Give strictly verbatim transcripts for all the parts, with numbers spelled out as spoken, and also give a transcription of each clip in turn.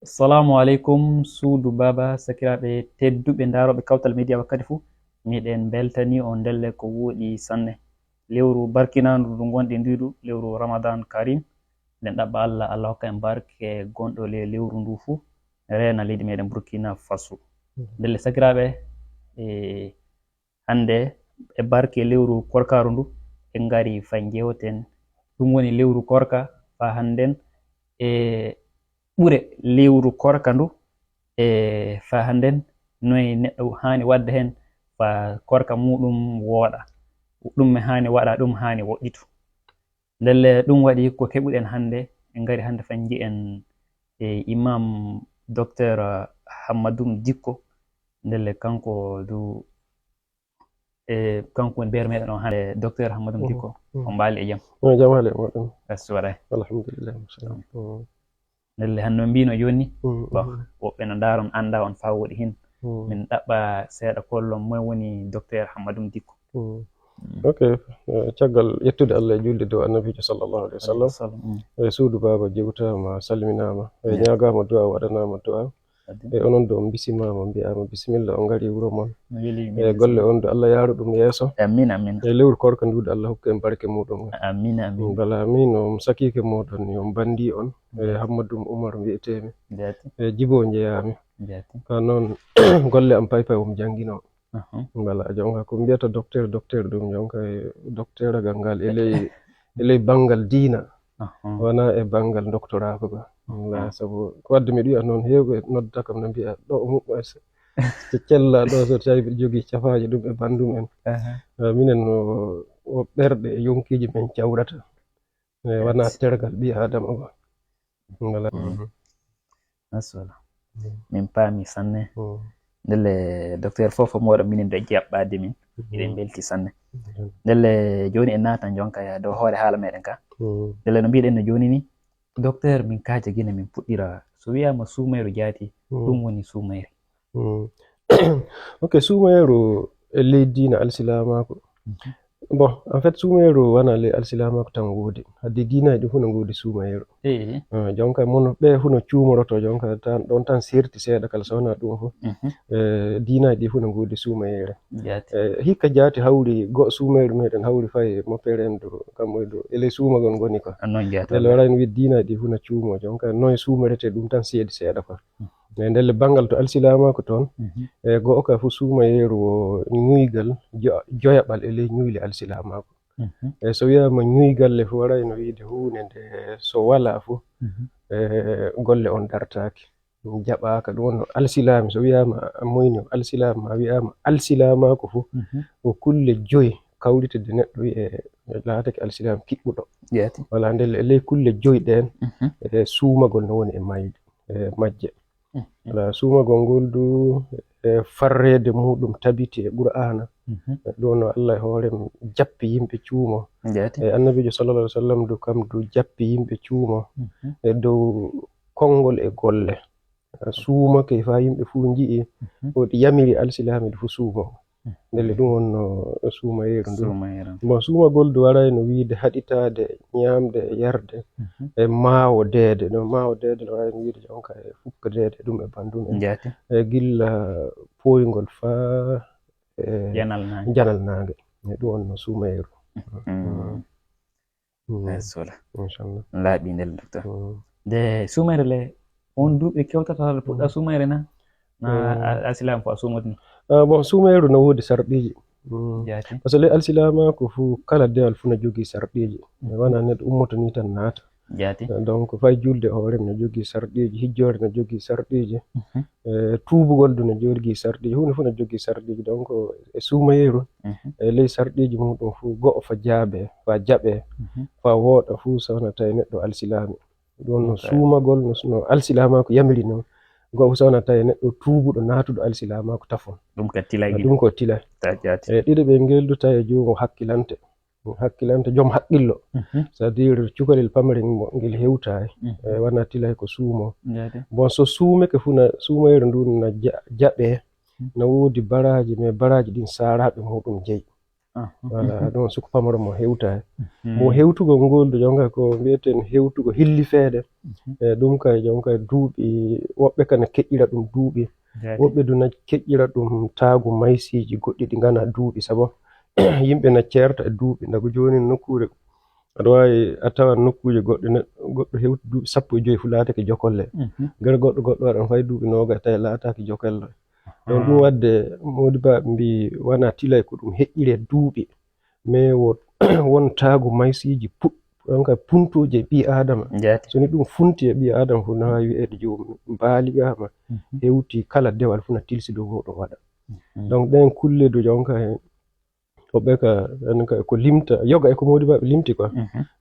Assalamu aleykum, suudu baaba, sakiraaɓe tedduɓe, ndaarooɓe Kawtal Media wakkati fuu. Miɗen mbeltanii on ndelle ko wooɗi sanne. Lewru barkinaandu ndu ngonɗen ndu, lewru Ramadan Karim. Nde ɗaɓɓa Allah, Allah hokka en barke gonɗo le-, lewru ndu fuu, reena leydi meɗen Burkina Faso. Mhm. Ndelle sakiraaɓe, e hannde e barke lewru korkaaru ndu, en ngari fay njewten. Ɗum woni lewru korka faa hannden e ɓure lewru korka ndu, e faa hannden noye neɗɗo haani waɗde heen faa korka muuɗum wooɗa. Ɗum haani waɗa, ɗum haani woɗɗitu. Ndelle ɗum waɗi ko keɓuɗen hannde, en ngari hannde fay nji'en e Imam Docteur Hammadum Dikko. Ndelle kanko du, e kanko woni beer meɗen on hannde, Docteur Hammadum Mhm. Dikko. Mhm. On mbaali e jam? Yo jam hale moɗon. Assu waɗay. Alhamdulillah, machallah. Mhm. Ndelle hannde no mbino jooni, Mhm. bon, Mhm. woɓɓe no ndaaron annda on faa woɗi hin. Mhm. Min ɗaɓɓa seeɗa kollon moy woni Docteur Hammadum Dikko. Mhm. Ok, eh, caggal yettude Allah e julde dow Annabiijo sallallahu alaihi wa sallam. Sallam, mm. E suudu baaba jewtaama, salminaama. E Nde. ñaagaama du'a, waɗanaama du'a. Adi. E onon do on bisimaama, mbi'aama bisimilla, on ngari wuro mon. No weli yimɓe E golle on do Allah yaaru ɗum yeeso. Amin, amin. E lewru korka ndu do Allah hokku en barke muɗum. Amin, amin. Bala min on sakiike moɗon ni, on bandi on. E Nde. Hammadum Umar mbi'eteemi. Nde ati. E Jibo njeyaami. Nde ati. Ka noon golle am pay pay on jangino. Aha. Mbala, jonka ko mbiyata docteur, docteur ɗum, jonka e docteur agal ngal e ley, e ley banngal diina, Aha. wona e banngal doctorat ko ba. Mbala, Aha. sabu ko wadde miɗo wiya noon, heewɓe nodda kam no mbiya, ɗo o muɓɓo e se-, so cella ɗo, so tawi mbiɗo jogii cafaaji ɗum e banndum en. Aha. Ah, minen o, o ɓerɗe e yonkiiji men cawrata. E wona Yes. tergal ɓii Aadama o. Mbala. Mm. Mashallah. Mm. Min paami sanne. Mm. Ndelle, docteur, fof fof moɗon minen ɓe jaɓɓaade min. Mm. Eɗen mbelti sanne. Mm. Ndelle, jooni en naatan jonka ya dow hoore haala meɗen ka. Mm. Ndelle, no mbiɗen no jooni ni, docteur, min kaaja Gine min puɗɗira. So wiyaama suumayru jaati, Mm. ɗum woni suumayri. Mm. Ok, suumayru e ley diina alsilaamaaku. Mhm. Bon, en fait, suumayru wona ley alsilaamaaku tan woodi. Hadde diinaaji ɗi fof no ngoodi suumayru. Ehe. Ah, jonka mono ɓe fof no cuumoroto, jonka tan, ɗon tan serti seeɗa kala so wona ɗum fof. Mhm. Eh, diinaaji ɗi fof no ngoodi suumayru. Jaati. Eh, hikka jaati hawri go suumayru meɗen hawri fay mo perendo, kam e do, e ley suumagol ngoni ko. Ah, noon jaati. Ndelle waray no wiide diinaaji ɗi fof no cuumo, jonka noon suumerete ɗum tan seedi seeɗa ko. Mhm. E ndelle banngal to alsilaamaaku toon, Mhm. e go'o ka fof suumayeeru o ñuygal jo-, joyaɓal e ley ñuyli alsilaamaaku. Mhm. E so wiyaama ñuygal le fof waray no wiide huunde nde so walaa fof, Mhm. e golle on dartaaki. Ɗum jaɓaaka, ɗum wonno alsilaami. So wiyaama a moyni o alsilaami, ma wiyaama alsilaamaaku fof, Mhm. ko kulle joyi kawrite de neɗɗo wiye laatake alsilaami kiɓɓuɗo. Jaati. Wala ndelle e ley kulle joyi ɗeen, Mhm. e suumagol no woni e mayde, e majje. Mhm. Wala suumagol ngol du, e farreede muɗum tabiti e Qur'aana. Mhm. E ɗum no Allah e hoore mum jappi yimɓe cuumo. Jaati. E Annabiijo sallallahu alaihi wasallam du kam du jappi yimɓe cuumo. Mhm. E dow konngol e golle. Suumake faa yimɓe fuu nji'i, Mhm. o yamiri alsilaamiiɓe fuu suumo. Mhm. Ndelle ɗum wonno suumayeeru ndu. Suumayeeru. Bon, suumagol du waray no wiide haɗitaade ñaamde e yarde Mhm. e maawo deede. No maawo deede no waray no wiide jonka e fukka deede ɗum e banndum en. Jaati. E gilla pooyngol faa, e Janal naange. janal naange. E ɗum wonno suumayeeru. Mhm. Mm. Mm. Eh, sola. Machallah. Laaɓi ndel, docteur. Mm. Nde suumayre le, on duuɓi kewtata le puɗɗa Mm. suumayre na? Na Mm. a-, alsilaam ko a suumodni? Ah, bon, suumayru no woodi sarɗiiji. Mm. Jaati. Parce que le alsilaamaaku fu, kala dewal fu no jogii sarɗiiji. Mhm. Wona neɗɗo ummoto ni tan naata. Jaati. Eh, donc, fay julde hoore no jogii sarɗiiji, hijjoore no jogii sarɗiiji. Mhm. Eh, tuubugol du no jogii sarɗiiji, huunde fu no jogii sarɗiiji. Donc, e suumayeeru, Mhm. e ley sarɗiiji muɗum fu, go'o fa jaabe, fa jaɓe, Mhm. fa wooɗa fu, so wona tawi neɗɗo alsilaami. Ɗum no Ok. suumagol, no, no alsilaamaaku yamiri noon. Go'o fu, so wona tawi neɗɗo tuubuɗo naatuɗo alsilaamaaku tafon. Ɗum ka tilay Ah, ɗiɗi. ɗum ko tilay. Ta jaati. E ɗiɗo ɓe ngel du tawi e juugo hakkilante. Hakkilante, joom haqqillo. Mhm. C'est-à-dire, cukalel pamarel mo ngel hewtaay. Mhm. E wona tilay ko suumo. Jaati. Bon, so suumeke fu na, suumayre ndun na ja-, jaɓe, Mhm. na woodi baraaji, mais baraaji ɗin saaraaɓe muɗum jeyi. Wala ɗum suko pamaro mo hewta. Mo hewtugol ngol ɗo jonka ko mbi'eten hewtugo hillifeede. E ɗum kay jonka duuɓi, woɓɓe kana keƴƴira ɗum duuɓi. Woɓɓe du na keƴƴira ɗum taagu maysiji goɗɗi ɗi ngana duuɓi sabo yimɓe na ceerta e duuɓi. Ndagu jooni nokkuure aɗa waawi a tawa nokkuuje goɗɗe ne- goɗɗo hewti duuɓi sappo e joyi fu laatake jokolle. Gara goɗɗo goɗɗo waɗan fay duuɓi nooga tawi laatake jokolle. Donc ɗum wadde modi ba mbi wana tilay ko ɗum heƴƴire duuɓi. Mais wo won taagu maysiji puɗ ɗon ka puntuuje ɓi adama. So ni ɗum funti e ɓi adama fu na wawi wi'ede joom baaligama hewti kala dewal fu na tilsi dow muɗum waɗa. Donc ɗen kulle du jonka hen woɓɓe ka en ka ko limta yoga e ko modi ba ɓe limti quoi.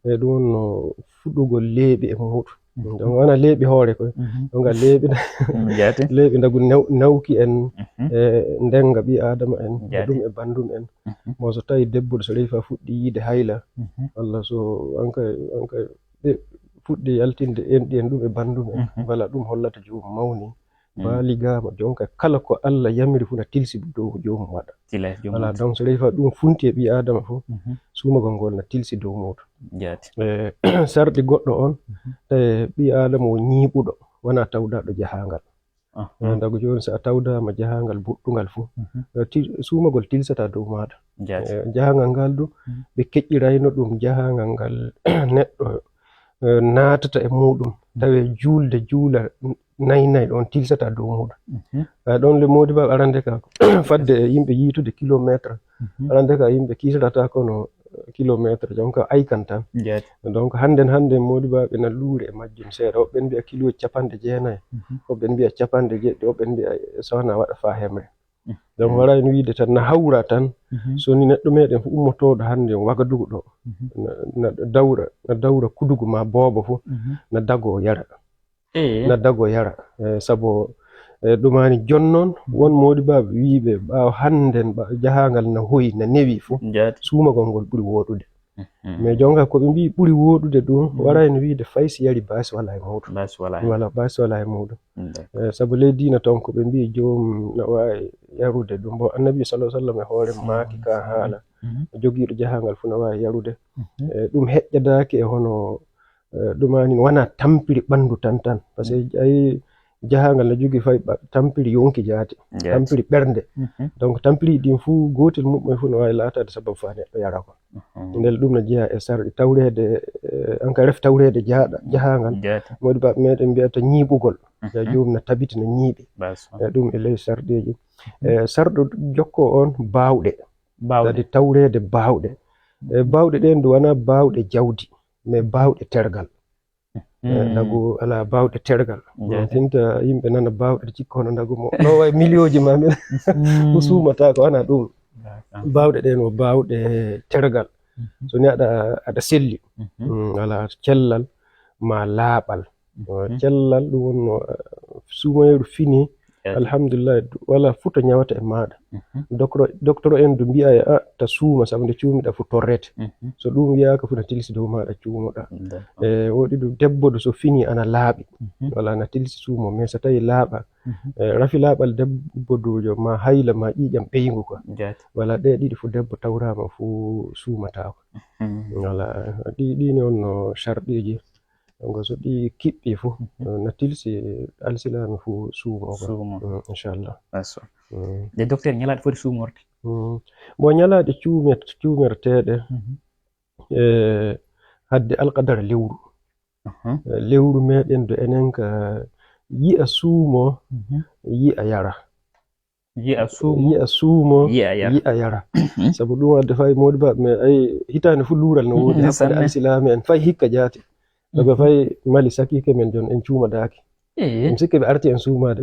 E ɗum wonno fuɗugol leeɓi e muɗum. Donc wona leeɓi hoore koy. Donc a leeɓi leeɓi ndagu nawki en e ndenga ɓi adama en e ɗum e bandum en. Mo so tawi debbo so rewi fa fuɗɗi yiide hayla walla so anka anka ɓe fuɗɗi yaltinde enɗi en ɗum e bandum en wala ɗum hollata joom mawni baaligama jonka kala ko Allah yamiri fu na tilsi dow joomum waɗa. Wala donc so rewi fa ɗum funti e ɓi adama fu sumagol ngol na tilsi dow muɗum. E sarɗi goɗɗo on tawi ɓi adama o ñiiɓuɗo wona tawdaɗo jahangal. Ndagu jooni so a tawdama jahangal boɗɗungal fu sumagol tilsata dow maɗa. Jahangal ngal du ɓe keƴƴirayno ɗum jahangal ngal neɗɗo naatata e muɗum tawi juulde juula nayi nayi ɗon tilsata dow muɗum. Ɗon le modi ba arande ka fadde e yimɓe yiitude kilometre arande ka yimɓe kisrata kono kilometre jonka aykan tan. Donc hannden hannden modi ba ɓe na luure e majjum seeɗa woɓɓen mbiya kilo capanɗe jeenayi woɓɓen mbiya capanɗe jeɗɗi woɓɓen mbiya sona waɗa fa hemre. Donc waɗani wiide tan na hawra tan so ni neɗɗo meɗen fu ummotoɗo hannde wagadugu ɗo na dawra na dawra kudugu ma boobo fu na dago yara. Na dago yara sabu ɗumani jonnon won modi baɓe wiiɓe ɓawo hannden jahangal na hoyi na newi fu sumagol ngol ɓuri woɗude. Mais jonka ko ɓe mbi ɓuri woɗude ɗum waray no wiide fay si yari basi wala e muɗum. Wala basi wala e muɗum. Sabu ley diina toon ko ɓe mbi joom na wawi yarude ɗum bon annabi sallallahu sallam e hoore maaki ka haala jogiiɗo jahangal fu na wawi yarude. Ɗum heƴƴadaaki e hono ɗumani wona tampiri ɓanndu tan tan par ce que ayi jahangal no jogii fay tampiri yonki jaati tampiri ɓernde. Donc tampiri ɗin fuu gootel muɓɓen fuu no wawi laataade sababu faa neɗɗo yara ko ndel ɗum no jeyaa e sarɗi tawreede anka ref tawreede jaaɗa jahangal modi baɓe meɗen mbiyata ñiiɓugol ya joom no tabiti no ñiiɓi. Ɗum e ley sarɗeeji e sarɗo jokko on baawɗe kadi tawreede baawɗe. E baawɗe ɗen du wona baawɗe jawdi mais baawɗe tergal. Ndagu ala baawɗe tergal. Tinta yimɓe nana baawɗe cikka hono ndagu mo no way miliyonji ma min ko suumata ko ana ɗum. Baawɗe ɗen o baawɗe tergal so ni aɗa aɗa selli ala cellal ma laaɓal. Cellal ɗum wonno suumayru fini. Alhamdulillah wala futa ñawata e maɗa. Docteur en du mbiya a ta suuma sabu nde cuumiɗa fu torrete so ɗum wiyaka fu na tilsi dow maɗa cuumoɗa. E woɗi ɗum debbo du so fini ana laaɓi wala ana tilsi suumo mais so tawi laaɓa rafi laaɓal debbo dujo ma hayla ma ƴiƴam ɓeyngu quoi. Wala ɗe ɗiɗi fu debbo tawrama fu suumatako. Wala ɗi ɗini on no sarɗiji. Donc so ɗi kiɓɓi fof na tilsi alsilaami fof suumo ko. Suumo. Inchallah. Asso. Nde docteur ñalaaɗe foti suumorde? Bon ñalaaɗe cuumet cuumerteeɗe e hadde alqadara lewru. Lewru meɗen do enen ka yi'a suumo yi'a yara. Yi'a suumo yi'a suumo yi'a yara. Yi'a yara. Sabu ɗum wadde fay modi ba mais ay hitaande fu luural no woodi hakkunde alsilaami en fay hikka jaati. Sabu fay mali sakike men jon en cuumadaaki. Ɗum sikke ɓe arti en suumaade.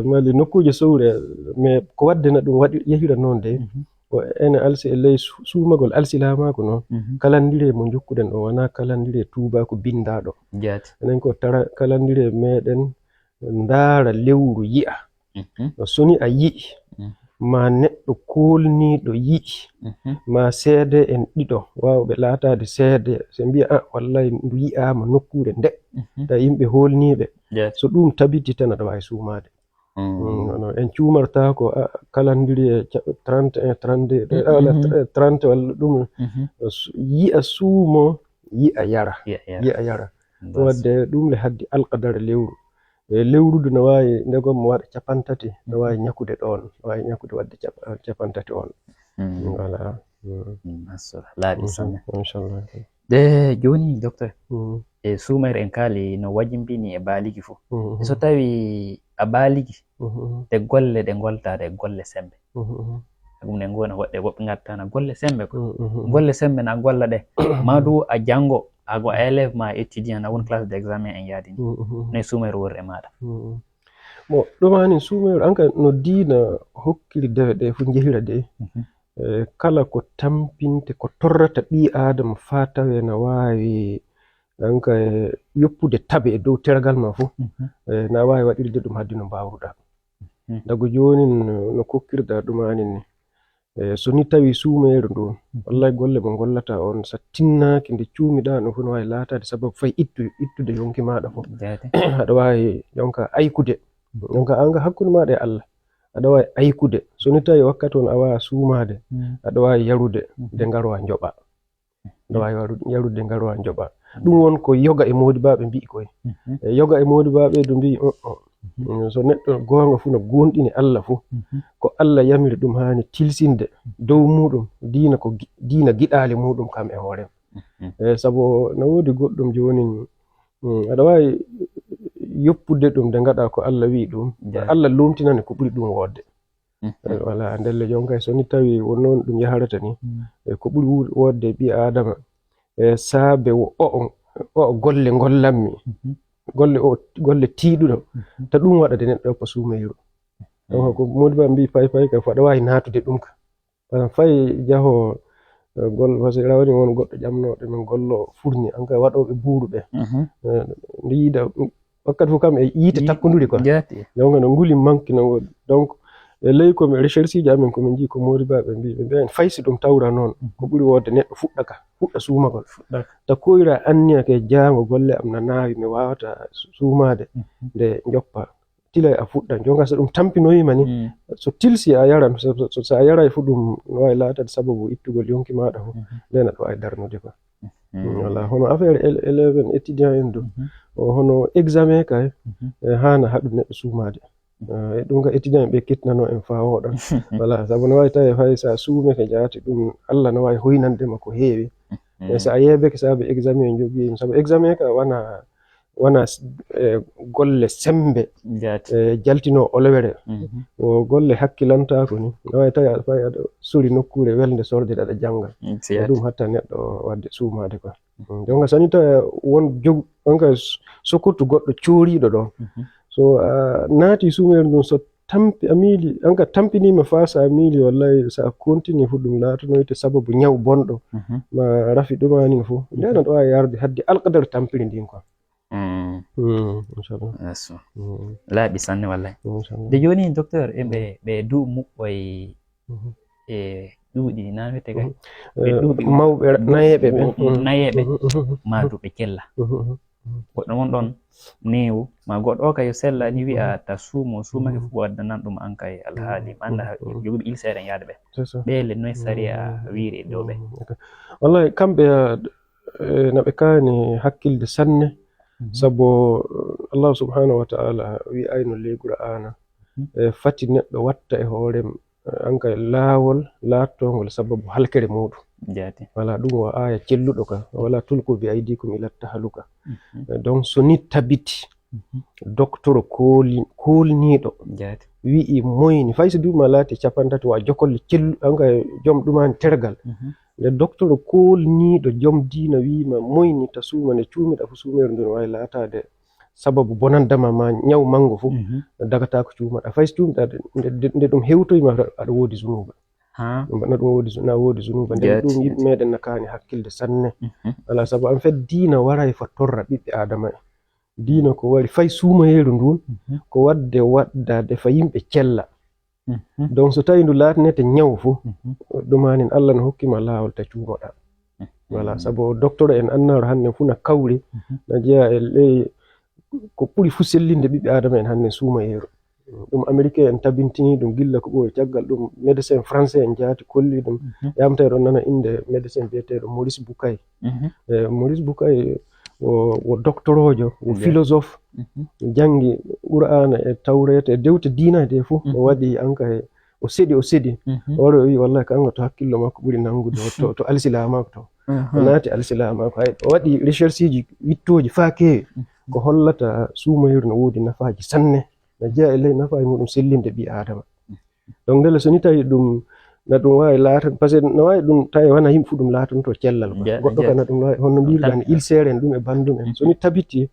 Mali nokkuuje sowre mais ko wadde na ɗum waɗi yehira noon de. Ene alsi e ley suumagol alsilaamaaku noon kalandire mo jokkuɗen o wonaa kalandire tuubaaku binndaaɗo. Enen ko tara kalandire meɗen ndaara lewru yi'a. So ni a yi'i ma neɗɗo koolniiɗo yi'i ma seede en ɗiɗo waawɓe laataade seede so mbiya a wallay ndu yi'aama nokkuure nde tawi yimɓe hoolniiɓe. So ɗum tabiti tan aɗa waawi suumaade. No en cuumartaako, a, calendrier ca-, trente et un, trente-deux, ɗo, ala, mhm, eh, trente walla ɗum. Mhm. Su-, yi'a suumo, yi'a yara. Yi'a yara. Yi'a yara. Ɗum waɗde ɗum le haddi alqadara lewru. E lewrudu no waawi, ndegom mo waɗa capantati, no waawi ñakude ɗoon, no waawi ñakude waɗde cap-, capantati on. Mm. Voilà. Mm. Mm, mashallah. Laaɓi sanne. Inchallah. De jooni, docteur, mm, e suumayre en kaali no wajimbini e baaligi fof. Mm, mm. So tawi a baaligi, mm, mm, ɗe golle ɗe ngoltaɗe, golle sembe. Mhm, mhm. Ɗum ne ngona woɗɗe woɓɓe ngattana golle sembe ko. Mhm, mhm. Golle sembe na golla ɗe. Ma du a janngo, a go élève ma étudiant na won classe d'examen en yaadi ni. Mhm, mhm. Ne suumayro worre maɗa. Mhm. Bon, ɗum hani suumayro an ka no diina hokkiri dewe ɗe fu njehira de. Mhm. Eh, kala ko tampinte, ko torrata ɓii Aadama faa tawe na waawi an ka, eh, yoppude tabe e dow tergal ma fu. Mhm. Eh, na waawi waɗirde ɗum haddi no mbaawruɗa. Mhm. Dago jooni no, no kokkirɗa ɗum ani ni. Eh, so ni tawi suumeeru ndu, mhm, wallahi golle mo ngollata on, sa tinnaaki nde cuumiɗa no fu no waawi laataade sababu fay ittu-, ittude yonki maaɗa fof. Jaati. Aɗa waawi jonka aykude. Mhm. Jonka an ka hakkunde maaɗa e Allah. Aɗa waawi aykude. So ni tawi wakkati on a waawa suumaade, mhm, aɗa waawi yarude, mhm, nde ngarwa njoɓa. Nde waawi waru-, yarude ngarwa njoɓa. Mhm. Ɗum won ko yoga e moodibaaɓe mbi'i koy. Mhm. E yoga e moodibaaɓe du mbi'i, "Oh, oh." Mhm. Mm, so neɗɗo goonga fu no goonɗini Allah fu, mhm, ko Allah yamiri ɗum haani tilsinde dow muuɗum, diina ko gi-, diina giɗaali muuɗum kam e hoore. Mhm. E sabu no woodi goɗɗum joonin, mm, aɗa waawi yoppude ɗum nde ngaɗa ko Allah wi'i ɗum. Ja. Allah loomtinani ko ɓuri ɗum woodde. Mhm. Eh, wala, ndelle jon kay, so ni tawi won noon ɗum yaharata ni, mm, eh, ko ɓuri wu-, woodde ɓii Aadama, eh, saabe wo-, o, o, o golle ngollammi, mhm, golle o, golle tiiɗuɗo, mhm, ta ɗum waɗa de neɗɗo ko suumeyru. Mhm. Donc, ko modi ba mbi pay pay ka faɗa waawi naatude ɗum ka. Par exemple, fay jaho, eh, gol-, parce que rawani won goɗɗo ƴamnooɗo men gollo furni, an kay waɗooɓe buuru ɓe. Mhm. Eh, nde yiida, mm, wakkati fof kam e yiite, yi-, takkunduri quoi. Jaati. Donc, no nguli manque no woodi. Donc, e ley ko mi recherche ji amen ko min njii ko moodi ba ɓe mbi, ɓe mbiya en fay si ɗum tawra noon, mhm, ko ɓuri woodde neɗɗo fuɗɗa ka, fuɗɗa suumagol. Fuɗɗa ka. Ta koyra anniya ke jaango golle am na naawi, mi waawata su-, suumaade, mhm, nde njoppa. Tilay a fuɗɗan. Jonka so ɗum tampinoyima ni, mm, so tilsi a yaran, so, so, so a yaray fu ɗum no waawi laatade sababu ittugol yonki maaɗa fu, mhm, nden aɗa waawi darnude ko. Mhm. Mm, wala. Hono affaire éle-, élève en, étudiant en du. Mhm. O, hono examen kay, mhm, e haana haɗu neɗɗo suumaade. Eh, e ɗum ka étudiant ɓe kettinano en faa wooɗa. Wala, sabu no waawi tawi fay sa suumeke jaati ɗum, Allah no waawi hoynande ma ko heewi. Mhm. E so a yeebeke sabu examen jogii, sabu examen ka wana wona s-, eh, golle sembe, jaati, eh, jaltino olowere. Mhm. O golle hakkilantaako ni. No waawi tawi aɗa fayi aɗa sori nokkuure welnde sorde aɗa jannga. Mm, e jaati. Ɗum hatta neɗɗo waɗde suumaade quoi. Mm, donc, so ni tawi won jog-, donc, s-, sokotu goɗɗo cooriiɗo ɗo. Mhm. So a naati suumeeru ndun, so tampi-, a miili, an ka tampiniima faa so a miili, wallahi, so a continue fu ɗum laatanoyte sababu ñaw bonɗo. Mhm. Ma rafi ɗumanin fu. Mhm. Nden aɗa waawi yarde haddi alqadar tampiri ndin quoi. Mm. Mm, inchallah. Yes. Mm. Laaɓi sanne, wallahi. Inchallah. De jooni, docteur, e ɓe, ɓe du muɓɓoy, mhm, e ɗuuɗi, na wiyete kay? Mhm. Ɓe, eh, ɗuuɗi mawɓe ra-, nayeeɓe ɓe. Mm, mm, nayeeɓe, mhm, mhm, mhm, ma du ɓe cella. Mhm, mhm, mhm. Goɗɗo won ɗon neewu, ma goɗɗo o kay yo sella ni wi'a, mhm, ta suumo, suumake, mhm, fof addanan ɗum an kay alhaali. Mhm, ma annda, mhm, mhm, joguɓe ilseere yaade ɓe. C'est ça. Ɓe le noy sariya, mhm, wiiri e dow ɓe. Mhm, ok. Wallahi, kamɓe, eh, eh, na ɓe kaani hakkilde sanne, mhm, sabu, eh, Allah subhanahu wa ta'ala wi'ayno ley Qur'aana, mhm, eh, fati neɗɗo watta e hoore, eh, an ka laawol laattoongol sababu halkere muuɗum. Jaati. Wala, ɗum o aaya celluɗo ka, "Wala tulqu bi aydikum ila tahaluka." Mhm. Eh, donc, so ni tabiti, mhm, doktoro kooli-, koolniiɗo, jaati, wi'i moyni, fay so duuma laati capantati, wa jokolle cellu-, an ka joom ɗumani tergal. Mhm. Nde doktoro koolniiɗo joom diina wi'ima moyni ta suuma, nde cuumiɗa fu suumeeru ndun waawi laataade sababu bonandama ma ñaw manngo fu, mhm, dagataako cuumaɗa. Fay so cuumiɗa nde, nde, nde ɗum hewtoyima aɗa woodi zunuuba. Ha. Ɗum na ɗum woodi zu-, na woodi zunuuba. Nden jaati, ɗum yimɓe meɗen na kaani hakkilde sanne. Mhm. Wala, sabu en fait diina waray fa torra ɓiɓɓe Aadama en. Diina ko wari fay suumayeeru ndun, mhm, ko waɗde waɗdaade fa yimɓe cella. Mhm. Donc, so tawi ndu laatinete ñaw fu, mhm, ɗum hanin Allah no hokkima laawol ta cuumoɗa. Mhm. Voilà, sabu docteur en annaro hannde fu na kawri, mhm, na jeya e ley ko ɓuri fu sellinde ɓiɓɓe Aadama en hannde suumayeeru. Ɗum Américain en tabintini ɗum gilla ko ɓooyi. Caggal ɗum, médecin français en jaati kolli ɗum. Yamta eɗon nana innde médecin biyeteeɗo Maurice Bucaille. E, Maurice Bucaille o, o doctoroojo, o philosophe, janngi Qur'aana e Tawreeta e dewte diina ɗe fof. O waɗi anka e, o seɗi, o seɗi. Oɗo o wi, "Wallahi, kanko to hakkillo makko ɓuri nanngude o to, to alsilaamaaku to." O naati alsilaamaaku, hay o waɗi rechercheji wittooji faa keewi, ko hollata suumayru no woodi nafaaji sanne. No jeyaa e ley nafaaji muɗum sellinde ɓii Aadama. Donc, ndelle so ni tawi ɗum, na ɗum waawi laata, parce que no waawi ɗum tawi wona yimɓe fof ɗum laatanto cellal quoi. Goɗɗo kan na ɗum waawi, hono mbiruɗaa ni, ulcère en ɗum e banndum en. So ni tabiti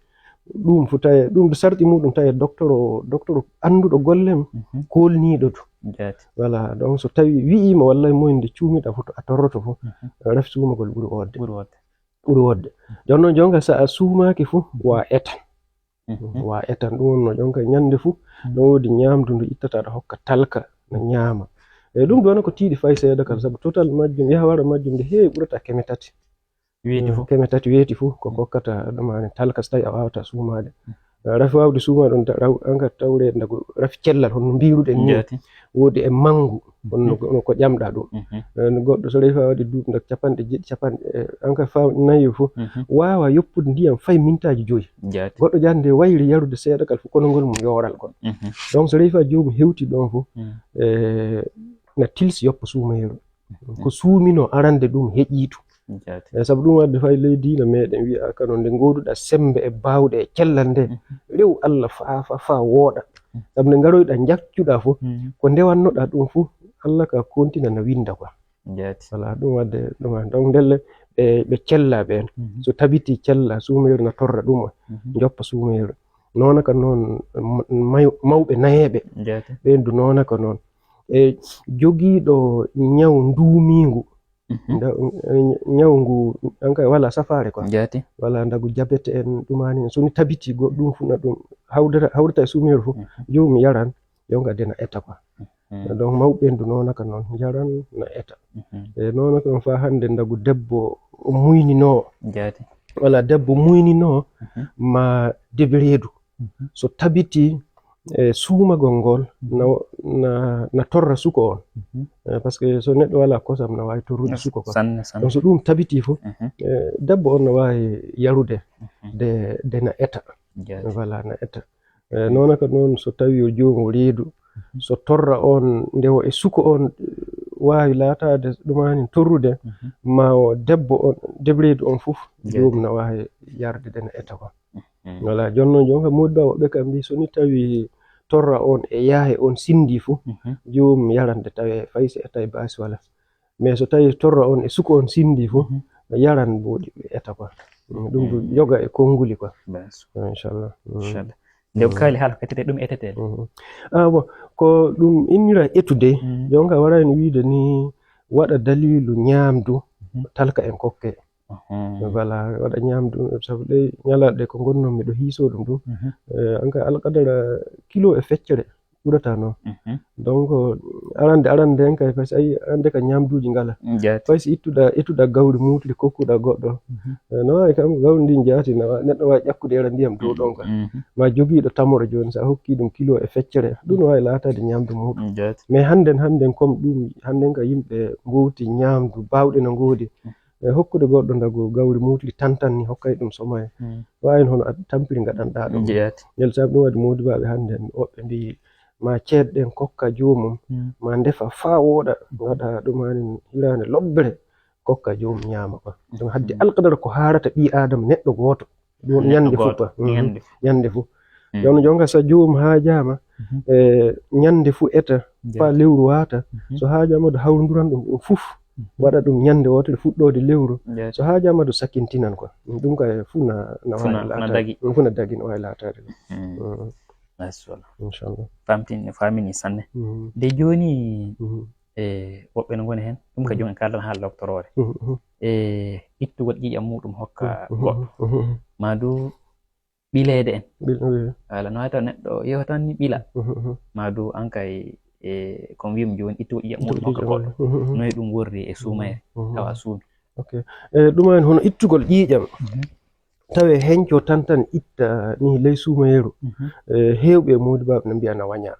ɗum fof tawi, ɗum sarti muɗum tawi docteur o, docteur o annduɗo golle mum, koolniiɗo du. Voilà, donc so tawi wi'iima wallay moy nde cuumiɗaa fof to a torroto fof, ref suumagol ɓuri woodde. Ɓuri woodde. Ɓuri woodde. Jooni noon, jonka so a suumaaki fof, wa etan. Wa etan. Ɗum wonno jonka ñannde fof, no woodi ñaamdu ndu ittata aɗa hokka talka, no ñaama. E ɗum ɗo wona ko tiiɗi fay seeɗa kala, sabu total majjum, yaha wara majjum, nde heewi ɓurata keme tati. Weeti fof. Keme tati weeti fof, ko kokkata ɗumaani talka so tawi a waawata suumaade. Rafi waawde suumaade on, raw, an ka tawreede ndago rafi cellal, hono mbiruɗen ni. Jaati. Woodi e manngu, hono, hono ko ƴamɗa ɗum. Eh, goɗɗo so rewi faa waɗi duuɓi ndak capanɗe jeɗɗi, capanɗe, eh, an ka faa nayi fof, waawa yoppude ndiyam fay mintaaji joyi. Jaati. Goɗɗo jaade nde wayri yarude seeɗa kala fof, kono ngol mum yooral kon. Donc so rewi faa joomum hewti ɗon fof, eh, na tilsi yoppa suumayru. Ko suuminoo arande ɗum heƴiitu. Jaati. E sabu ɗum waɗde fay ley diina meɗen wiya kano nde ngooduɗaa semmbe e baawɗe e cellal nde, rew Allah faa, faa, faa wooɗa. Sabu nde ngaroyɗaa njaccuɗaa fof, ko ndewannoɗaa ɗum fof, Allah ka kontina na winnda quoi. Jaati. Voilà, ɗum waɗde ɗum. Donc ndelle ɓe, ɓe cella ɓeen. So tabiti cella, suumayru na torra ɗum, joppa suumayru. Noona ka noon, ma-, mayo-, mawɓe nayeeɓe, jaati, ɓeen du noona ka noon. E jogiiɗo ñaw nduumiingu, nda-, ñaw ngu, an kay wala safaare quoi. Jaati. Wala ndagu jabete en, ɗumaani en. So ni tabiti go-, ɗum fu na ɗum hawdata, hawrita e suumeeru fu, joomum yaran, yo nga dena eta quoi. Donc mawɓe ɓeen du noona ka noon, njaran na eta. E noona ka noon faa hannde ndagu debbo muyninoo. Jaati. Wala debbo muyninoo ma debereedu. So tabiti, e, suumagol ngol na, na, na torra suko on. E, parce que so neɗɗo wala kosam na waawi torrude suko quoi. Sanne, sanne. Donc so ɗum tabiti fof, e, debbo on na waawi yarude de, de na eta. Jaati. Voilà, na eta. E, noona ka noon so tawi o joom o reedu, so torra on nde o e suko on, e, waawi laataade ɗumaani torrude, ma o debbo on, debereedu on fof, jaati, joom na waawi yarde de na eta quoi. Voilà, jooni noon, jooni kam, moodi ba woɓɓe kam mbii, so ni tawi torra on e yaahe on sinndii fof, joomum yarande tawi fay si e tawi baasi wala. Mais so tawi torra on e suko on sinndii fof, yaran mboɗi ɓe eta quoi. Ɗum ɗum yoga e konnguli quoi. Inchallah. Inchallah. Nde ko kaali haala ko etete, ɗum etete. Ah, bon, ko ɗum innira etude, jooni kam wara en wiide ni waɗa daliilu ñaamdu, talka en kokke. Voilà, waɗa ñaamdu, sabu ɗe ñalaaɗe ko ngonnoon miɗo hiisoo ɗum ɗum. Eh, an kay alqadara kilo e feccere ɓurata noon. Donc, arande, arande en kay, fay si a yii, arande ka ñaamduuji ngala. Jaati. Fay si ittuɗa, ittuɗa gawri muutli, kokkuɗa goɗɗo. Eh, no waawi kam, gawri ndin jaati, na wa-, neɗɗo waawi ƴakkude era ndiyam dow ɗon ka. Ma jogiiɗo tamoro jooni, so a hokkii ɗum kilo e feccere, ɗum no waawi laataade ñaamdu muuɗum. Jaati. Mais hannden, hannden comme ɗum, hannden ka yimɓe ngoowti ñaamdu, baawɗe no ngoodi. E hokkude goɗɗo ndagu gawri muutli tan tan ni hokkay ɗum somay. Waawi hono a tampiri ngaɗanɗaa ɗum. Jeyaati. Ndel sabu ɗum waɗi moodibaaɓe hannde en woɓɓe mbii ma ceed ɗen kokka joomum, ma ndefa faa wooɗa, ngaɗa ɗum hanin hiraande lobbere, kokka joomum ñaama quoi. Donc haddi alqadara ko haarata ɓii Aadama neɗɗo gooto. Ɗum ñannde fof quoi. Ñannde fof. Jooni jonka so joomum haajaama, e ñannde fof eta, faa lewru waata. So haajaama ɗo hawrunduran ɗum, ɗum fof. Waɗa ɗum ñannde wootere fuɗɗoode lewru. So haajaama ɗo sakintinan quoi. Ɗum kay fof na, na waawi laataade. Ɗum fof na dagi, na waawi laataade. Machallah. Inchallah. Famtini, famini sanne. De jooni, e woɓɓe no ngoni heen, ɗum ka jooni kaaldan haala loktoroore. E ittugol ƴiiƴam muɗum hokka goɗɗo. Ma du ɓileede en. Ɓil-, wi. Wala, no waawi taw neɗɗo yewa tan ni ɓila. Ma du an kay, e, ko mbiyum jooni, ittugol ƴiiƴam muɗum hokka goɗɗo. Noy ɗum worri e suumayre, tawa suumi. Ok. E, ɗum en hono ittugol ƴiiƴam. tawe henco tan tan itta ni ley suumayeeru. Mhm. Eh, heewɓe e moodibaaɓe no mbiya na waña,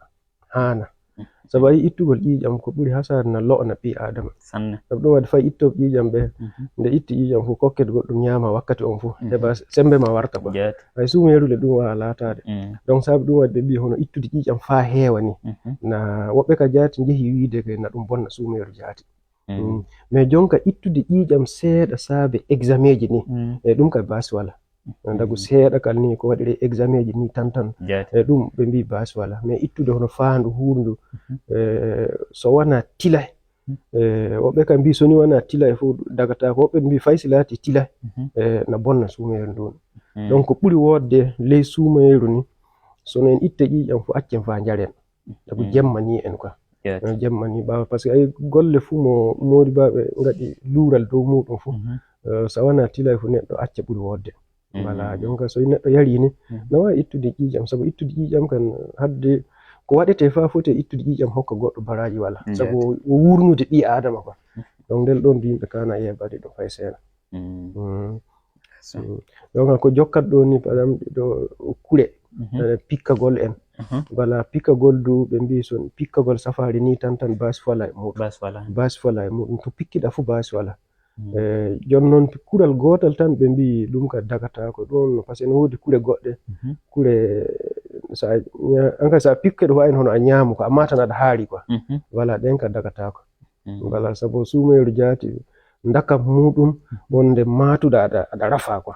haana. Mhm. Sabu a yi ittugol ƴiiƴam ko ɓuri hasaade na lo'na ɓii Aadama. Sanne. Sabu ɗum waɗi fay ittooɓe ƴiiƴam ɓe, Mhm. nde itti ƴiiƴam fof kokket goɗɗum ñaama wakkati on fof, Mhm. heɓa sembe ma warta quoi. Jaati. Hay suumayeeru le ɗum waawa laataade. Mm. Donc sabu ɗum waɗi ɓe mbii hono ittude ƴiiƴam faa heewa ni. Mhm. Na woɓɓe ka jaati njehi wiide ke na ɗum bonna suumayeeru jaati. Mm. Mm. Mais jonka ittude ƴiiƴam seeɗa saabe examen ji ni, Mm. e ɗum ka baasi wala. Ndagu Mm. seeɗa kal ni ko waɗire examen ji ni tan tan. Jaati. E ɗum ɓe mbii baasi wala. Mais ittude hono faandu huurndu, Mhm. eh, so wona tila. Mm. Eh, woɓɓe kam mbii so ni wona tila e fof dagata ko. Woɓɓe mbii fay si laati tila, Mhm. eh, na bonna suumayeeru ndun. Mm. Donc ko ɓuri woodde ley suumayeeru ni, so no en itte ƴiiƴam fof accen faa njaren. Sabu Mm. jemma ni en quoi. Jaati. Eh, jemma ni ɓaawa, parce que ay golle fuu mo moodibaaɓe ngaɗi luural dow muuɗum fuu, Mhm. eh, so wona tilay fuu neɗɗo acca ɓuri woodde. Mm. Voilà, jonka so neɗɗo yari ni, Mhm. na waawi ittude ƴiiƴam, sabu ittude ƴiiƴam kan hadde ko waɗetee faa foti e ittude ƴiiƴam hokka goɗɗo baraaji wala. Jaati. Sabu o wuurnude ɓii Aadama quoi. Mhm. Donc ndel ɗon du yimɓe kaana yeebaade ɗum fay seeɗa. Mm. Mm. So. Mm. Donc ko jokkat ɗo ni, par exemple, ɗo kure, Mhm. eh, pikkagol en. Mhm. Voilà, pikkagol du ɓe mbii son pikkagol safaari ni tan tan baasi fala e muɗum. Baasi wala. Baasi fala e muɗum. To pikkiɗa fuu baasi wala. Mm. Eh, jon noon kural gootal tan ɓe mbii ɗum ka dagataako ɗum, parce que ene woodi kure goɗɗe. Mhm. Kure sa ña-, an ka sa pikke ɗo wayi hono a ñaamu ko, amma tan aɗa haari quoi. Mhm. Voilà, ɗen ka dagataako. Mm. Voilà, sabu suumeeru jaati ndakam muɗum wonde maatuɗa aɗa, aɗa rafa quoi.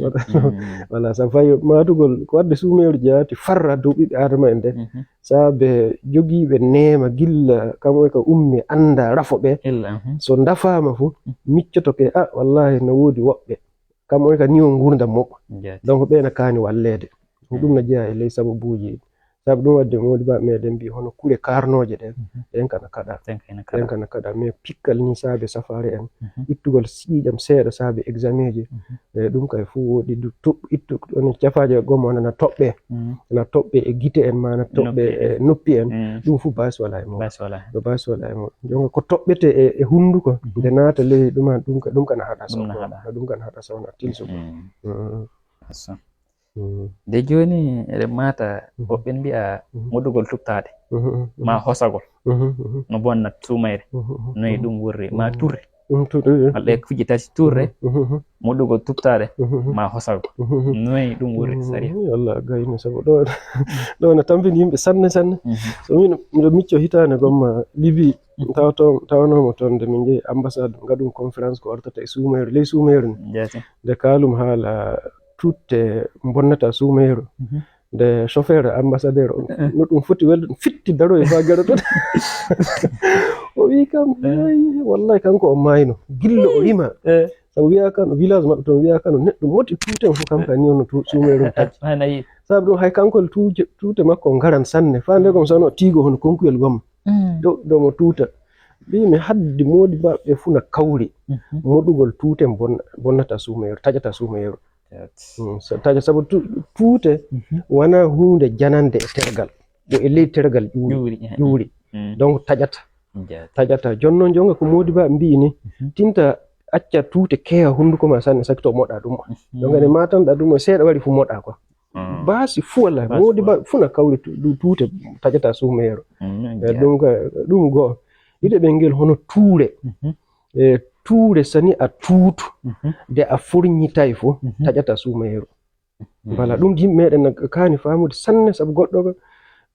Mm. Voilà, sabu fay maatugol ko wadde suumeeru jaati farra dow ɓiɓɓe Aadama en de. Mhm. Saabe jogiiɓe neema gilla kam oy ka ummi annda rafo ɓe. Illa, mhm. So ndafaama fu, Mhm. miccoto ke, "Ah, wallahi no woodi woɓɓe. Kam oy ka niwo nguurndam moƴƴo." Jaati. Donc ɓe na kaani walleede. Ɗum na jeyaa e ley sababuuji. Sabu ɗum wadde moodi ba meɗen mbii hono kure kaarnooje ɗen, Mhm. ɗen kana kaɗa. Ɗen kana kaɗa. Ɗen kana kaɗa. Mais pikkal ni saabe safaare en, Mhm. ittugol ƴiiƴam seeɗa saabe examen ji, Mhm. e ɗum kay fof woodi du toɓ-, ittu, ɗon cafaaje gomma na toɓɓe. Mhm. Na toɓɓe e gite en ma na toɓɓe Noppi en. e noppi en. Mhm. Ɗum fof baasi wala e mum. Baasi wala. Ɗo baasi wala e mum. Jonga ko toɓɓete e, e hunnduko, Mhm. nde naata ley ɗum an, ɗum ka, ɗum kana haɗa Ɗum na sawna. haɗa. Ɗum kana haɗa sawna tilso. Mhm. Mhm. Asa. Mhm. Nde jooni eɗen maata, Mhm. woɓɓe mbi'a Mhm. moɗugol tuɓtaade, Mhm, mhm, ma mhm. hosagol, Mhm, mhm. no bonna suumayre. Mhm, mhm, Noy mhm. ɗum wurri, ma Mhm. turre. Mhm, turre, eh. Walla e kujje tati turre, Mhm, mhm. moɗugol tuɓtaade, Mhm, mhm. ma hosagol. Mhm, mhm. Noy ɗum wurri, Mhm, sariya. mhm. Yalla gayno, sabu ɗo, ɗo na tambini yimɓe sanne, sanne. Mhm. So min, miɗo micco hitaande gomma Libi, Mhm. tawato-, tawanoomo toon nde min njehi ambassade, ngaɗum conférence ko artata e suumayru, ley suumayru ni. Jaati. Nde kaalum haala tutte bonnata suumayru. Mhm. Nde chauffeur ambassadeur on, Eh. no ɗum foti welde, ɗum fitti daroy faa garoto. O wii kam, Eh. "Ayi, wallahi kanko o maayno. Gillo o rima." Eh. Sabu wiyaa kan, village maɓɓe toon wiyaa kan, neɗɗo moti tuuten fof kam ka ni on tu-, suumayru Eh, eh, tacci. Hanayi. Sabu ɗum hay kanko tuuje, tuute makko ngaran sanne. Faa nde gom sano tiigo hono konkuyel gom. Mm. Ɗo, ɗo mo tuuta. Mbii mi haddi moodi maɓɓe fuu na kawri. Mhm. Moɗugol tuute bon-, bonnata suumayru, taƴata suumayru. Jaati. Mm, so taƴa, sabu tu-, tuute Mhm. wonaa huunde janande e tergal. Ɗo e ley tergal ƴuuri. Ƴuuri, eh. Ƴuuri. Mm. Donc taƴata. Jaati. Taƴata. Jooni noon, jonga ko moodi ba mbii ni, Mhm. tinta acca tuute keewa hunnduko ma sanne, sakki to moɗa ɗum. Mhm. Jonga ne matanɗa ɗum, seeɗa waɗi fu moɗa quoi. Mm. Baasi fu wala, Baasi moodi fu ba wala. fu na kawri tu-, ɗum tuute taƴata suumayru. Mm, Eh, jaati. ɗum ka, ɗum goo. Ɗiɗo ɓe ngel hono tuure. Mhm. E tuure sani a tuutu, Mhm. de a furñitay fof, Mhm. taƴata suumayru. Mhm. Mbala ɗum yimɓe meɗen na kaani faamude sanne, sabu goɗɗo ko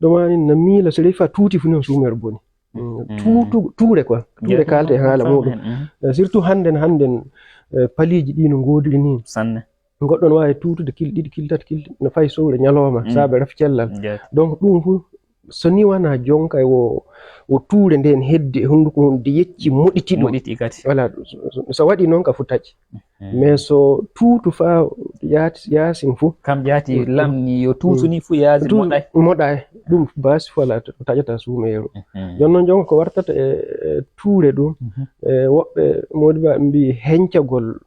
ɗo maani na miila so rewi fa tuuti fu noon suumayru boni. Mm, Mhm. tuutu, tuure quoi. Tuure Jaati. kaalte e haala Faamu muɗum. Hen, mhm. Eh, surtout hannden, hannden, eh, paliiji ɗi no ngoodiri ni. Sanne. Goɗɗo no waawi tuutude kil ɗiɗi, kil tati, kil no fay sowre ñalooma, Mm. saabe ref cellal. Jaati. Donc ɗum fu, so ni wona jonka e wo, wo tuure nden heddi e hunnduko mum, de yecci moɗiti ɗum. Moɗiti kadi. Voilà, so, so, so waɗi noon ka fu taƴi. Mm. Mais so tuutu faa yaati, yaasin fu. Kam jaati Mm. lamni yo tuutu Mm. ni fu yaasin Tuutu moɗay. moɗay. Ɗum baasi fala to taƴata suumeeru. Mm. Jooni noon jonka ko wartata e, e tuure ɗum, Mhm. e woɓɓe moodi ba mbii hencagol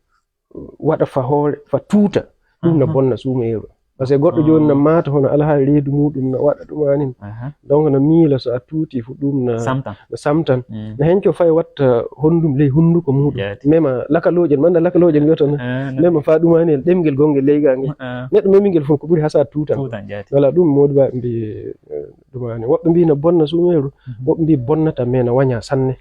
waɗa fa hoore, fa tuuta, ɗum na Aha. bonna suumeeru. Parce que goɗɗo jooni na maata hono alhaali reedu muɗum na waɗa ɗum anin. Donc na miila so a tuuti fu ɗum na samtan. Na henco fay watta honɗum ley hunnduko muɗum. Mema lakalooje, manda lakalooje wiyata na. Mema fa ɗum ani ɗemngel gonngel ley ga ngel. Neɗɗo memi ngel fof ko ɓuri hasa tuutan. Wala ɗum moodi ba mbi ɗum ani. Woɓɓe mbi na bonna sumeeru, woɓɓe mbi bonnata mais na waña sanne.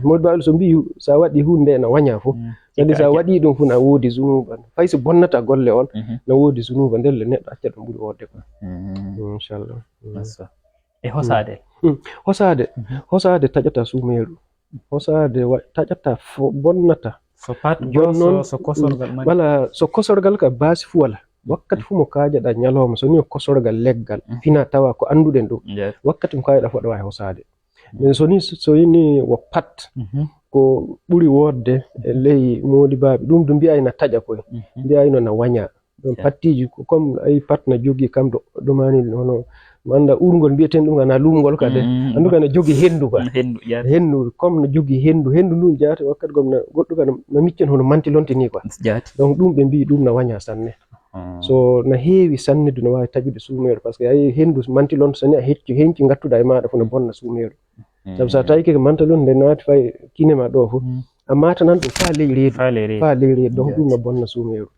Moodi ba so mbi sa waɗi hunde na waña fof. Sadi sa waɗi ɗum fu na woodi zunuba. Fay so bonnata golle on, na woodi zunuba ndelle neɗɗo acca ɗum ɓuri woodde ko. Inchallah. E hosaade. Hosaade. Hosaade taƴata sumeeru. Hosaade taƴata fo bonnata. So pat goso so kosorgal mari. Wala so kosorgal ka baasi fu wala. Wakkati fu mo kaajaɗa ñalooma so ni o kosorgal leggal fina tawa ko annduɗen ɗum. Wakkati mo kaajaɗa foɗa waawi hosaade. Min so ni so ni wo pat ko ɓuri woodde e ley moodi baaɓe ɗum du mbiyayna taƴa koye. Mbiyayno na waña. Ɗum pattiiji ko comme ay pat na jogii kam ɗo ɗumani hono mi annda urngol mbiyeten ɗum ana lumngol kade. Anndu ka na jogii henndu ka. Henndu comme na jogii henndu henndu ndun jaati wakkati gom na goɗɗum ka na miccen hono mantilonte ni quoi. Donc ɗum ɓe mbii ɗum na waña sanne. So na heewi sanne du na waawi taƴude suumeeru parce que ay henndu mantilonte so ni a hecci henci ngattuda e maaɗa fof na bonna suumeeru. Sabu so a tawi keke mantilonte nde naati fay kinema ɗo fof a maatanan ɗum faa ley reedu. Faa ley reedu donc ɗum na bonna suumeeru.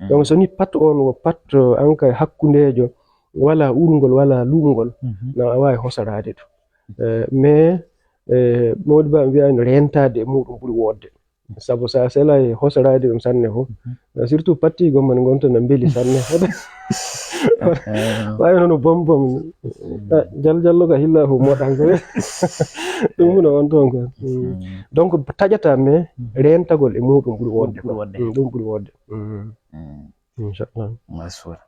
Donc so ni pat on wo pat an kay hakkundeejo wala urngol wala lumngol na a waawi hosaraade ɗum. Mais moodi ba mbiyano rentade e muɗum ɓuri woodde. Sabu sa selay hosaraade ɗum sanne fof surtout pattigol man gonta na mbeli sanne. Wawi hono bombom jaljallo ka hilla fof moɗanko. Ɗum huna on toon ko donc taƴata mais rentagol e muɗum ɓuri woodde. Ɗum ɓuri woodde. Inchallah. Masura.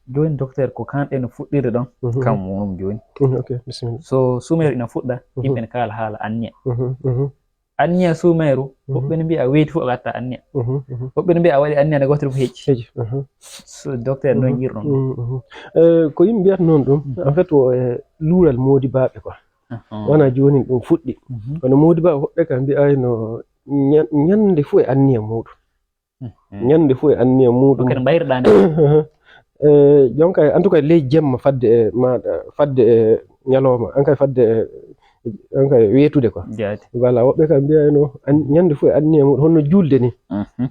Jooni docteur ko kanɗe no fuɗɗirde ɗon kam wonum jooni. Ok bisimilla. So sumeeru ina fuɗɗa yimɓe ne kaala haala anniya. Anniya sumeeru woɓɓe ne mbiya a weyti fof a watta anniya. Woɓɓe ne mbiya a waɗi anniya nde gootere fof heƴi. So docteur noon yirɗon ɗum. Ko yimɓe mbiyata noon ɗum en fait o e luural moodi baaɓe quoi. Wona jooni ɗum fuɗɗi kono moodi baaɓe woɓɓe ka mbiyayno ñande fof e anniya muɗum. Ñande fof e anniya muɗum. Kadi mbayriɗaa nde. Jonka en tout cas ley jemma fadde e maɗa fadde e ñalawma an kay fadde e an kay weetude quoi. Voilà woɓɓe kam mbiyayno ñande fof e anniya muɗum honno julde ni.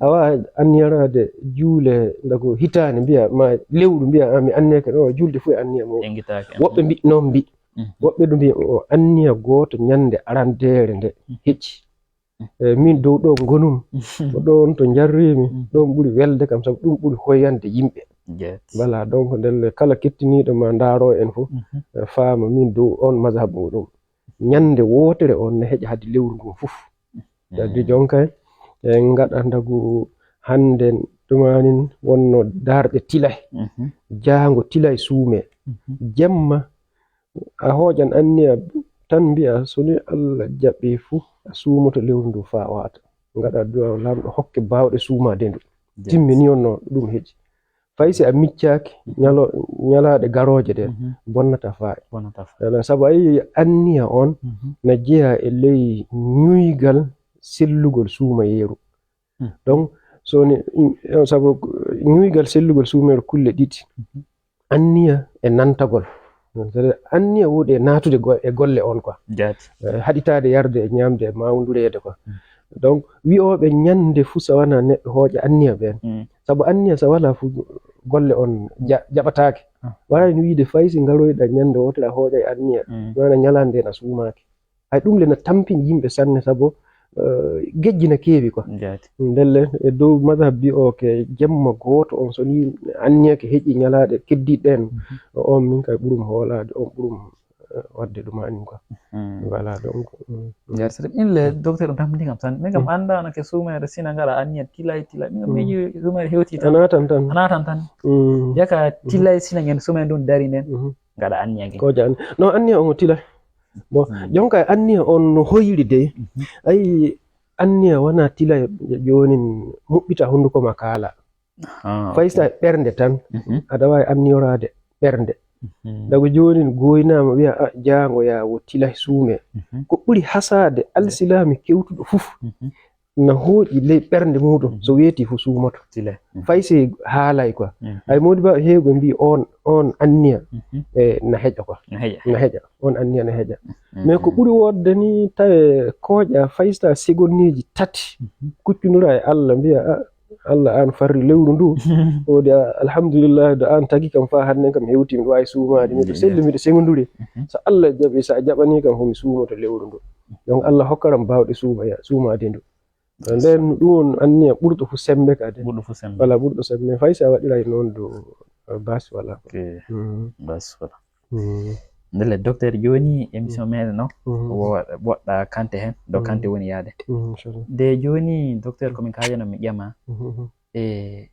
Awa anniyaraade juule ndago hitaande mbiya ma lewru mbiya a mi anniyake ɗo julde fof e anniya muɗum. Woɓɓe mbi noon mbi woɓɓe ɗum mbi o anniya gooto ñande arandeere nde heƴi. Eyi min dow ɗo ngonumi ko ɗon to njarrimi ɗon ɓuri welde kam sabu ɗum ɓuri hoyande yimɓe. Voilà donc ndelle kala kettiniiɗo ma ndaaro en fof faama min dow on mazhab muɗum ñande wootere on ne heƴa hade lewru ngun fof. Kadi jonkay en ngaɗa ndagu hande ɗumanin wonno darɗe tilay jaango tilay suume jemma. A hooƴan anniya tan mbi'a so ni Allah jaɓi fuu a suumoto lewru ndu faa waata. Ngaɗa du'a laamɗo hokke baawɗe suumaade ndu. Timmini on no ɗum heƴi. Fay si a miccaaki ñalo ñalaaɗe garooje ɗen bonnata faa. Bonnata faa. Sabu a yii anniya on na jeyaa e ley ñuygal sellugol suumayeeru. Donc so ni sabu ñuygal sellugol suumayeeru kulle ɗiɗi. Anniya e nantagol. Anniya woodi e naatude e golle on quoi. Haɗitaade yarde e ñaamde e mawndureede quoi. Donc wi'ooɓe ñande fuu so wanaa neɗɗo hooƴa anniya ɓeen. Sabu anniya so walaa fuu golle on jaɓataake. Waɗani wiide fay si ngaroyɗa ñande wootere a hooƴa e anniya. Wona ñalaande ndeen a suumaaki. Hay ɗum le na tampini yimɓe sanne sabu gejji na keewi quoi. Ndelle e dow madhab bi o ke jemma gooto on so ni anniyake heƴi ñalaaɗe keddiiɗe ɗen on min kay ɓurum hoolaade on ɓurum wadde ɗum anin quoi. Voilà donc. Nder sere min le docteur on tampini kam tan min kam anndaano ke suumeede sina ngara anniya tilay tilay min kam miji suumeede hewti tan. A naatan tan a naatan tan. Yaka tilay sina ngen suumeede ɗum dari nden. Ngaɗa anniya ngen ko jan no anniya on o tilay. Bon jonka e anniya on no hoyri de. Ayi anniya wona tilay jonin muɓɓita hunduko ma kaala. Fay sa e ɓernde tan aɗa wawi anniyoraade ɓernde. Dago jonin goynaama wiya a jaango ya wo tilay suume. Ko ɓuri hasaade alsilaami kewtuɗo fof. na hooƴi ley ɓernde muɗum, so weeti fu suumoto. Fay si haalay quoi. Ay moodi ba heewɓe mbi on, on anniya, e na heƴa quoi. Na heƴa. On anniya na heƴa. Mais ko ɓuri wodde ni tawe kooƴa fay so ta segonniiji tati, kuccundura e Allah, mbiya, "Ah, Allah, an farri lewru ndu." Wodi, "Ah, alhamdulillah, do an tagi kam fa hannde kam hewti, miɗo waawi suumaade, miɗo selli, miɗo segonduri. So Allah jaɓi, so a jaɓani kam, fu mi suumoto lewru ndu." Donc Allah hokkaram baawɗe suumaya-, suumaade ndu. Nden ɗum on anniya ɓurɗo fu sembe ka de. Ɓurɗo fu sembe. Wala ɓurɗo sembe. Fay si a waɗiray noon do, eh, bas wala. Ok. Bas wala. Ndele, docteur, jooni émission meɗen o, wo-, woɗɗa kante heen, ɗo kante woni yaade. Inchallah. De jooni, docteur, ko min kaajano mi ƴama, e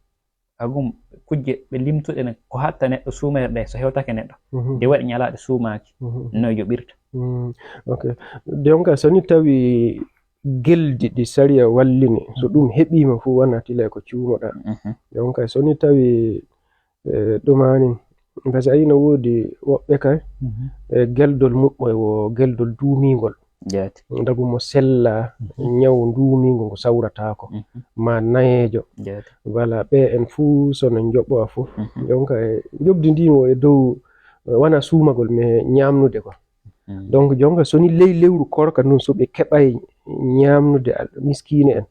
agum kujje ɓe limtuɗe ne, ko hatta neɗɗo suumayre ɗe, so hewtake neɗɗo, de waɗi ñalaaɗe suumaaki, no yoɓirta. Ok. Donc, so ni tawi geldi ɗi sariya wallini, so ɗum heɓiima fu, wona tila ko cuumoɗa. Donc, so ni tawi, eh, ɗumani, parce que a yina woodi woɓɓe kay, eh, geldol muɓɓo e wo geldol duumingol. Jaati. Ndagu mo sella, ñaw nduumingo ngo sawrataako, ma nayeejo. Jaati. Wala ɓe en fuu so no njoɓoa fuu. Donc, eh, njoɓdi ndi mo e dow, eh, wona suumagol, mais ñaamnude ko. Donc, jonka so ni ley lewru korka ndun, so ɓe keɓay ñaamnude al-, miskiine en,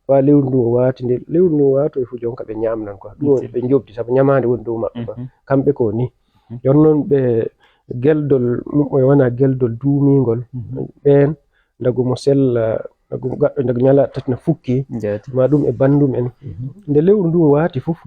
fa lewru ndun waati, nde lewru ndun waatoy fu, jonka ɓe ñaamnan quoi. Ɗum ɓe njoɓdi, sabu ñamaande woni dow maɓɓe quoi. Kamɓe ko ni. Jon noon ɓe geldol muɓɓo e wona geldol duumingol, ɓeen ndagu mo sella, ndagu mo gaɗɗo, ndagu ñala tati na fukki, ma ɗum e banndum en. Nde lewru ndun waati fof,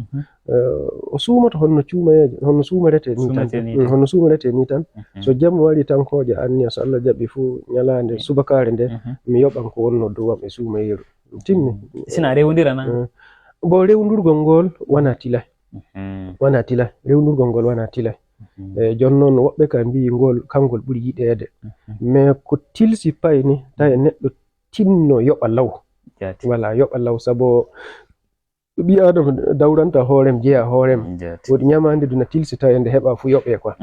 eh, o suumoto honno cuumayeejo, honno suumoretee ni tan. Suumoretee ni tan. Mm, honno suumoretee ni tan. So jam wari tan, kooƴa anniya, so Allah jaɓi fof, ñalaande subakaare nde, mi yoɓan ko wonno dow am e suumayeeru. Ɗum timmi. Sina rewondira na? Eh, bon, rewndurgol ngol wona tilay. Wona tilay. Rewndurgol ngol wona tilay. Eh, jon noon, woɓɓe ka mbiyi ngol, kangol ɓuri yiɗeede. Mais ko tilsi pay ni, tawi neɗɗo tinno yoɓa law. Jaati. Wala yoɓa law, sabo ɓii Aadama dawranta hoorem, jeya hoorem. Jaati. Woodi ñamaande du na tilsi tawi nde heɓa fu yoɓe quoi.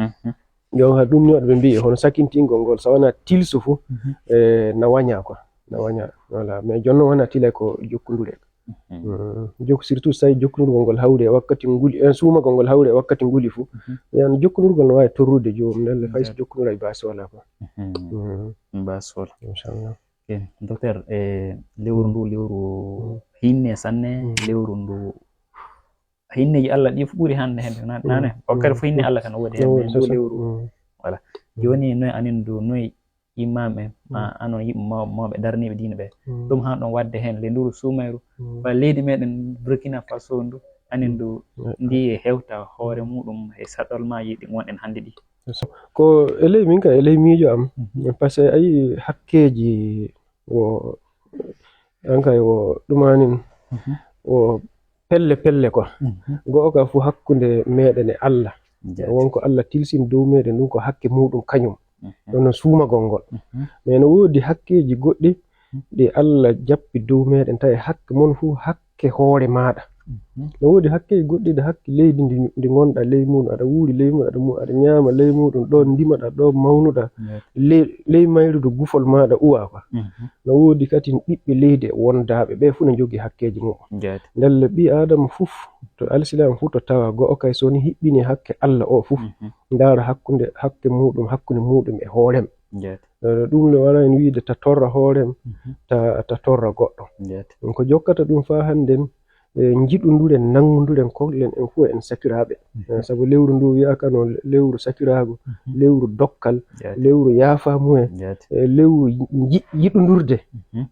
Jon ha ɗum ni waɗi ɓe mbiyi hono sakintingol ngol, so wona tilsu fu, eh, na waña quoi. Na waña. Voilà. Mais jon noon wona tilay ko jokkundure. Mm. Jokku, surtout so tawi jokkundurgol ngol hawri e wakkati nguli, en suumagol ngol hawri e wakkati nguli fu. Yan jokkundurgol no waawi torrude joomum, ndelle fay so jokkundura e baasi wala quoi. Mm. Baasi wala. Inchallah. Ok. Docteur, e lewru ndu, lewru hinne sanne, lewru ndu, hinneji Allah ɗi fu ɓuri hande hende, na-, nane? O kadi fu hinne Allah kan o woodi hen, mais ndu lewru. Voilà. Joni noy anin ndu, noy imam en, ma anon yiɓɓe maw-, mawɓe darniiɓe diina ɓe. Ɗum han ɗon wadde hen le nduru suumayru. Ba leydi meɗen Burkina Faso ndu, anin ndu, ndi e hewta hoore muɗum e saɗolmaaji ɗi ngonɗen hannde ɗi. Ko e ley min ka, e ley miijo am, parce que a yii hakkeeji wo, an kay wo ɗumanin, wo pelle pelle quoi. Go'o ka fu hakkunde meɗen e Allah. Wonko Allah tilsin dow meɗen ɗum ko hakke muɗum kañum. Ɗum no suumagol ngol. Mais no woodi hakkeeji goɗɗi ɗi Allah jappi dow meɗen, tawi hakke mon fu hakke hoore maɗa. No woodi hakkeeji goɗɗi ɗi hakke leydi ndi, ndi ngonɗa ley muɗum, aɗa wuuri ley muɗum, aɗa mu-, aɗa ñaama ley muɗum, ɗo ndimaɗa, ɗo mawnuɗa. Ley, ley mayrude gufol maɗa uwa quoi. No woodi kadi ɓiɓɓe leydi e wondaaɓe, ɓe fu ne njogii hakkeeji muɓɓen. Ndelle ɓii Aadama fuf, to alsilaama fu to tawa go'o kay so ni hiɓɓini hakke Allah o fuf, ndaara hakkunde, hakke muɗum, hakkunde muɗum e hoorem. Eh, ɗum le wara en wiide ta torra hoorem, ta, ta torra goɗɗo. Ko jokkata ɗum faa hannden, eh, njiɗunduren, nanngunduren, kollen en fof en sakiraaɓe. Eh, sabu lewru ndu wi'aka no lewru sakiraagu, lewru dokkal, lewru yaafamuye, eh, lewru nji-, yiɗundurde.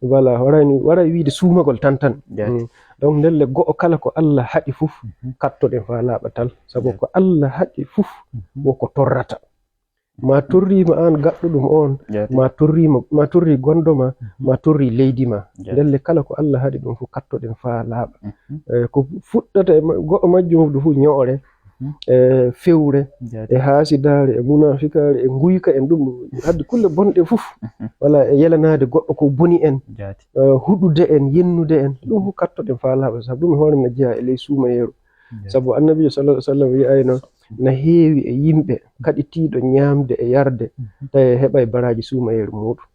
Voilà, waray, waray wiide suumagol tan tan. Mm. Donc, ndelle go'o kala ko Allah haɗi fof, kattoɗen faa laaɓa tal. Sabu ko Allah haɗi fof, wo ko torrata. Ma torriima aan gaɗɗo ɗum oon, ma torriima, ma torri gonɗo ma, ma torri leydi ma. Ndelle kala ko Allah haɗi ɗum fof kattoɗen faa laaɓa. Eh, ko fuɗɗata e ma-, go'o majjum fof ɗum fof ño'ore, e fewre, e haasidaare, e munaafikaare, e nguyka en ɗum, hadde kulle bonɗe fof. Wala e yelanaade goɗɗo ko boni en, eh, huɗude en, yennude en. Ɗum fof kattoɗen faa laaɓa, sabu ɗum e hoore mum ne jeyaa e ley suumayeeru. Sabu Annabiijo sallallahu alaihi wasallam wi'ayno, na heewi e yimɓe kaɗitiiɗo ñaamde e yarde, tawi heɓay baraaji suumayeeru muuɗum.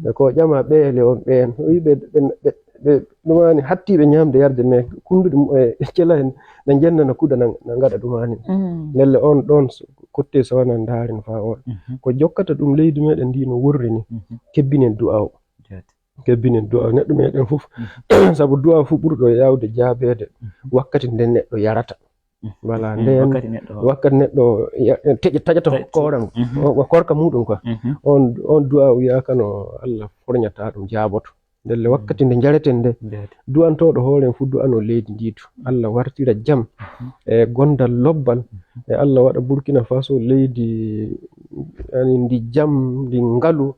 E ko ƴama ɓeele on ɓeen, o wi'i ɓe, ɓe, ɓe, ɓe ɗumani hattiiɓe ñaamde yarde, mais kunnduɗe mum e cela en na njennana kuɗa na, na ngaɗa ɗumani. Ndelle on ɗon so kotte so wona ndaaren faa on. Ko jokkata ɗum leydi meɗen ndi no worri ni, kebbinen du'a o. Kebbinen du'a neɗɗo meɗen fof. Sabu du'a fof ɓurɗo yaawde jaabeede wakkati nde neɗɗo yarata. Voilà, nden wakkati neɗɗo ya-, teƴa-, taƴata kooram, o, o korka muɗum quoi. On, on du'a o wiyaka no Allah forñata ɗum jaaboto. Ndelle wakkati nde jareten nde, du'antooɗo hoore en fof du'ano leydi ndi to. Allah wartira jam e gondal lobbal. E Allah waɗa Burkina Faso leydi ani ndi jam, ndi ngalu,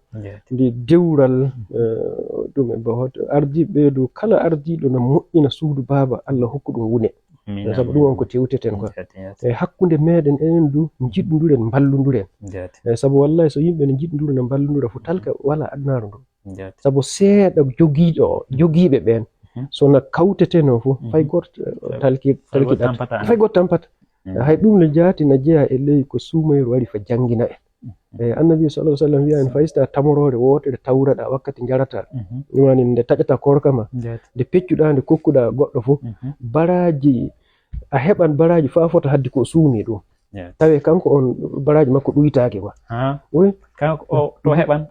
ndi dewral, eh, ɗum e ba hoto ardiiɓe ɓe du kala ardiiɗo na moƴƴina suudu baaba, Allah hokku ɗum wune. Sabu ɗum on ko tewteten quoi. E hakkunde meɗen enen du njiɗnduren, mballunduren. E sabu wallahi so yimɓe ne njiɗndura na mballundura fof talka wala adnaaru ndu. Sabu seeɗa jogiiɗo o, jogiiɓe ɓeen, so na kawteteno fof, fay gooto, eh, talki-, talkiɗat. Fay gooto tampata. Hay ɗum ne jaati na jeyaa e ley ko suumayru waɗi fa janngina en. E Annabi sallallahu alaihi wasallam wiya en, fay so tawa tamoroore wootere tawraɗa wakkati njarata, ɗumani nde taƴata korka ma, nde peccuɗa, nde kokkuɗa goɗɗo fof, baraaji, a heɓan baraaji fa fota haddi ko suumi ɗum. Tawe kanko on baraaji makko ɗuytaaki quoi. Oui. Kanko o to heɓan.